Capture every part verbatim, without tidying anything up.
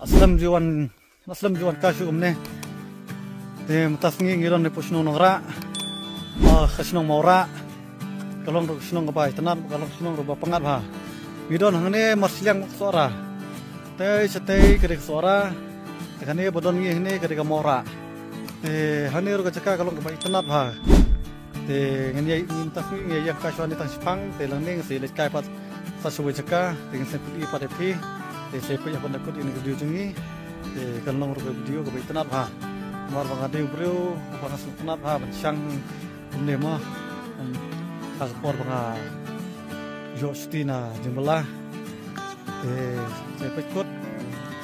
Aslem jiwan, aslem jiwan ka shu kumne. Te mynta sngi ngi don ne pu shnong Nongrah. Ah, ka shnong Mawrah. Ka long ruh ka shnong kaba itynnad, ka long shnong ruh ba pyngngad bha. Ngi don hangne mar shiliang ka Sohra. Te shatei ka dei ka Sohra. Te kane ba don ngi hangne ka dei ka Mawrah. Te hangne ruh ka jaka ka long kaba itynnad bha. Te ngan ïa, mynta sngi ngi ïa ïeng kai shuwa ne tang shipang, te lang ne ngi sa leit kai pat sa shuwa jaka, te ngan sa pyni pat ïa phi, te sa peit ïa ban da kut ïa ka video jong ngi, te kan long ruh ka video kaba itynnad bha. Namar ba nga dei u briew ba nga sngewtynnad bha ban shang kumne mo. Em, ha ka por ba nga ïoh shuti na jingbylla. Te sa peit kut,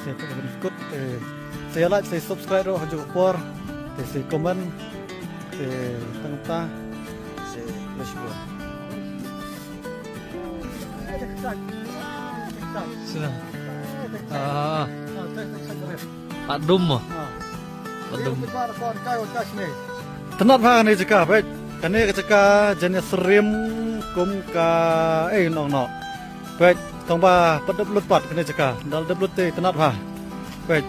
sa peit kut, te sa like, sa subscribe ruh ha ka por, te sa comment, te tang ta, te let's go. Sila. Ah. Pat dum mo. Pat dum. Tynnad bha kane jaka, peit. Kane ka jaka jan ïa syriem kum ka, eh, nong no. Peit, tang ba pat dep lut pat kane jaka. Dal dep lut te tynnad bha. Peit.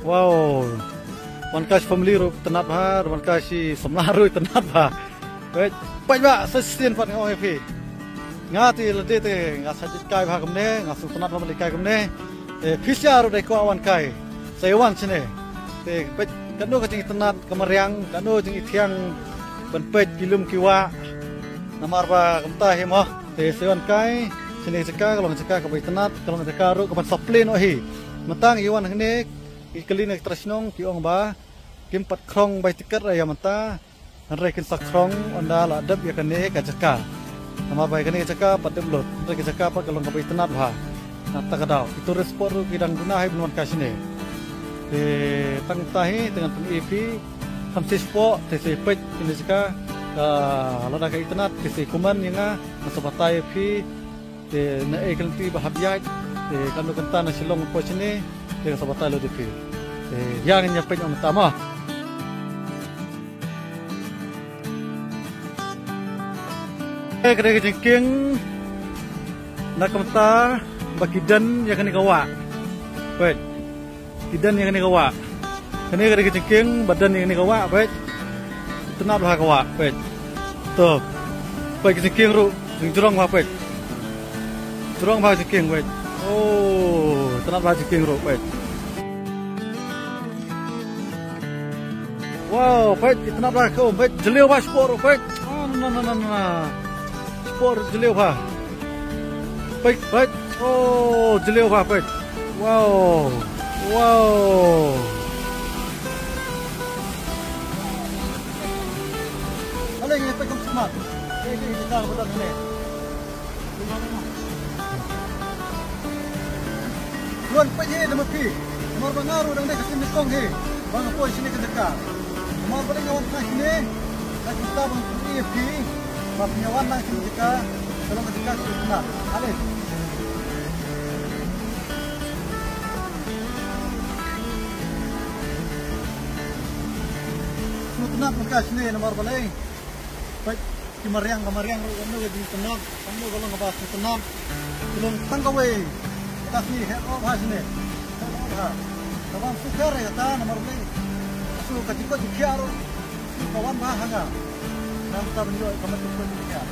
Wow. Wan kai family ruh tynnad bha, wan kai samla ruh tynnad bha. Peit, peit ba, sa shisien pat nga ong ïa phi. Nga te lade te nga sa leit kai bha kumne, nga sngewtynnad bha ban leit kai kumne. Eh, phi sha ruh dei kwah wan kai. Sa ïa wan shane. Te peit, katno ka jingitynnad ka mariang, katno ka jingithiang ban peit ki lum ki wah. Namar ba kumta hi mo. Te sa ïa wan kai shane, jaka ka long jaka kaba itynnad, ka long jaka ruh kaban sa plie noh hi. Mynta ngi wan hangne, ki kylli na ki trai shnong ki ong ba kim pat khrong bai tiket ra ïa mynta. Hynrei kin sa khrong ynda la dep ïa kane ka jaka. Namar ba ïa kane ka jaka pat dep lut, hynrei ka jaka pat ka long kaba itynnad bha. Na kata ka daw ki tourist spot ruh ki dang duna hi ban wan kai shane. Te tang ta hi te ngan pyni ïa phi. Kham shisha spot te sa peit kane jaka. Ka lada ka itynnad te sa comment ïa nga, nga sa batai ïa phi. Te na ei ka lynti ba hap ïaid, te katno kynta na Shillong poi shane, te ka sa batai lut ïa phi. Te ïa ngin ïa peit ong mynta mo. Te ka dei ka jingkieng na ka mynta ba ki don ïa kane ka wah. Peit. Ki don ïa kane ka wah. Kane ka dei ka jingkieng ba don ïa kane ka wah, peit. Tynnad bha ka wah, peit. To. Peit ka jingkieng ruh, jingjrong bha, peit. Jrong bha jingkieng, peit. Oh, tynnad bha jingkieng ruh, peit. Wow, peit, itynnad bha ka um, peit, jylliew bha shapoh ruh, peit. Ah, na, na, na, na, na. Shapoh ruh jylliew bha. Peit, peit. Oh, jylliew bha, peit. Wow. Wow. Ale ngi peit kum smat. Peit, peit, peit, peit, peit. Luan peit hi da ma phi. Namar ba nga ruh dang dei ka sien nyngkong hi ba nga poi shane ka jaka. Namar ba dei nga wan tang shane, nga kwah ban pyni ïa phi ba phin ïa wan lang shane ka jaka, ka long ka jaka sngewtynnad. Ale. Sngewtynnad mynta shane namar balei? Peit ki mariang, ka mariang ruh, kano ka jingtynnad, kano ka long kaba sngewtynnad. Ka long tang kawei. Kata sngi heh noh bha shane. Heh noh bha. Kaba sngewkhiah ïa kata namar balei? Shu ka jingkoit jingkhiah ruh shu ka wan bha ha nga. Namar kata ban ïoh ka met ka jingkoit jingkhiah.